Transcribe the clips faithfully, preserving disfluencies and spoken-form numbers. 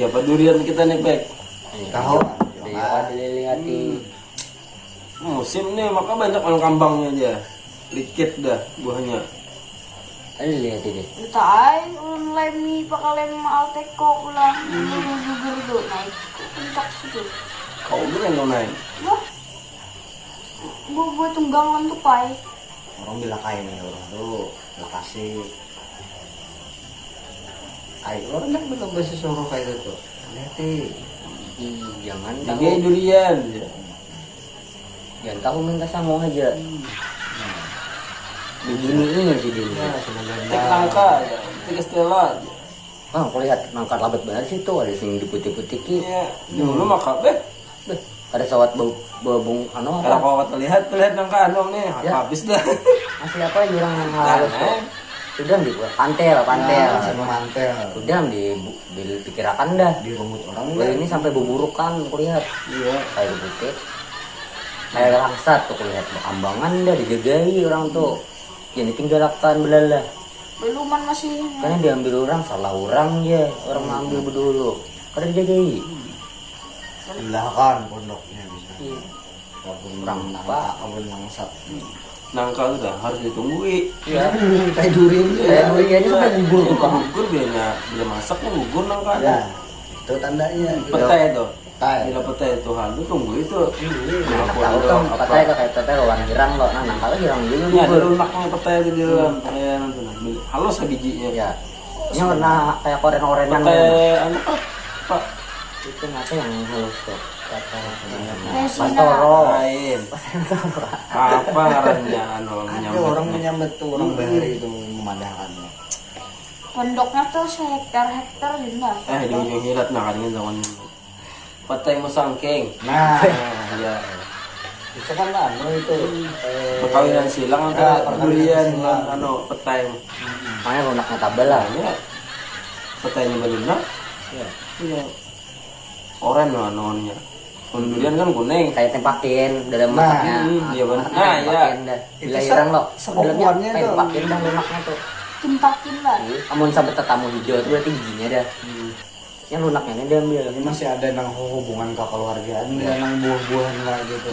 Apa durian kita nih, Pek? Tahu. Dia ada leleng hati. Musim nih, maka banyak orang kambangnya aja. Dikit dah buahnya. Ada leleng hati deh. Entah ai, ulun lain mi pakaleng maal teko pulang. Ulun gugur tu naik ke puncak situ. Kau dulu yang naik. Wah, buah-buah tunggang kan tu pai. Orang bila kain ya orang tu lokasi. Ayo orang nak belum bahasa suruh kayak gitu. Nanti Ih, jangan Jadi tahu. Durian ya. Jangan tahu minta sangu aja. Begini ini sih dia. Ya sebenarnya. Tik nangka ya, tik Stella aja. Ah, aku lihat nangka labat banget sih tuh, ada sing diputih-putih ki. Iya, dulu maka beh. Beh, ada sawat bau babung anu Kalau apa? Kau terlihat, terlihat nangka anu nih, Ya. Habis dah. Masih apa jurang yang halus tuh? Sudah di pantel, pantel. Sama mantel. Sudah di dipikirakan dah. Di rumput orang Wah, ini sampai beburukan aku lihat. Iya. Kayak putih. Kayak langsat tuh aku lihat, kambangan dah dijagai orang tuh. Jadi tinggalakan belalah. Beluman masih. Karena diambil orang, salah orang ya, orang mengambil bedulu. Kada dijagai. Belahan pondoknya bisa. Iya. Kabun Orang nangka, kabun langsat. Nangka tu dah harus ditunggui. Iya. Kayak durian. Kayak durian aja sampai gugur Iya, tuh, Pak. Gugur biasanya bila masak mah gugur nangka. Ya, itu tandanya. Petai tuh. Petai. Bila petai Tuhan tu tunggui itu. Nah, tahu kan petai kok kayak petai lawan hirang kok. Nah, nangka tuh hirang juga Ini ada gugur. lunaknya petai itu di dalam kayak anu tuh nah. Halus lah bijinya. Ya. Ini warna kayak oren-orenan. Petai anu apa? Pak. Itu apa yang halus tuh? Kata Resina. Pastoro. Lain. Apa ngarannya anu Ada menyambat? Orang menyambat tuh orang bahari itu memadahkannya. Pondoknya tuh sehektar-hektar gitu lah. Eh, di ujung hilat nah kadangin zaman petai musangking. Nah, Nah, ya. Itu kan anu itu. Eh, Perkawinan silang Ya, antara perkawinan durian silang. Dengan anu petai. Makanya lunaknya tabel lah. Nah, ya. Petainya belunak. Iya. Iya. Oren lah nonnya. Kalau durian kan kuning. Kayak tempakin dalam Nah, masaknya. hmm, iya, benar. Nah, Nah, iya. Tempakin dah. Itu Bila se- hirang loh. sepupuannya Dalamnya kayak tuh. Tempakin dah lunaknya tuh. Timpakin lah. Iya. Amun sampai tetamu hijau tuh berarti giginya dah. Hmm. Yang lunaknya ini diambil. Ini masih ada nang hubungan kekeluargaan dengan nang buah-buahan kayak gitu.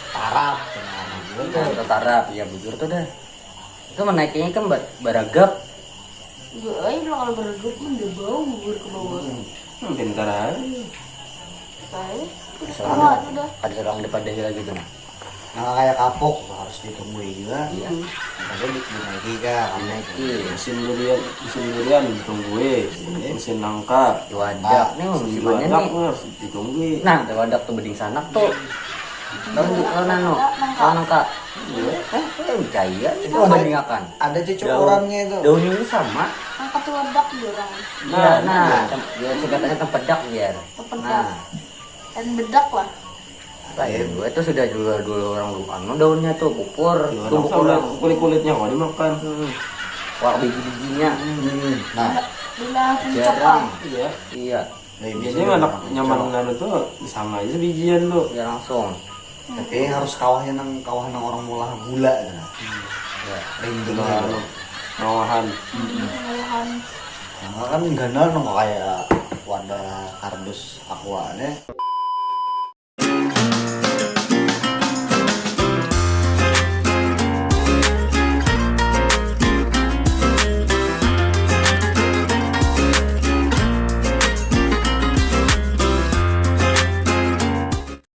Tarap, nah, gitu. Nah, itu tarap, ya bujur tuh dah. Itu menaiknya kan bar- baragap. Enggak, ayo lah kalau bergerak mah udah bau gugur ke bawah. Hmm, pintar aja. Kayak terus kuat udah. Ada orang depan deh lagi tuh. Nah. Nah, kayak kapok harus ditunggui juga. Iya. Makanya di- dinaiki kah, dinaiki. Iya. Musim durian, musim durian ditunggui. Musim nangka. Di wadak nih Musim musimannya wadak nih. Harus ditunggui. Nah, di wadak tuh beding sanak tuh. Tahu nggak kalau nano? Kalau nangka. Eh, eh, percaya itu bandingakan. Ada cucuk Daun. Orangnya itu. Daunnya ini sama. Angkat wadak di orang. Nah, nah, tem- ya, singkatannya tempedak biar. Tempedak. Nah, Dan bedak lah. lain gue itu sudah dulu dulu orang lu anu daunnya tuh pupur, Iya, tumbuk langsung orang. Kulit-kulitnya kok dimakan. Wah, biji-bijinya. Hmm. Nah, Bila puncak Jarang. lah. Iya. Iya. nah, Jadi anak nyaman anu tuh disanga aja bijian tuh. Ya langsung. Tapi harus kawahnya nang kawah nang orang mulah gula gitu. Nah. Ya. Ringging Nah, gitu. Anu, ngawahan. Pengolahan. Nah, kan ganal nang kayak wadah kardus aqua nih.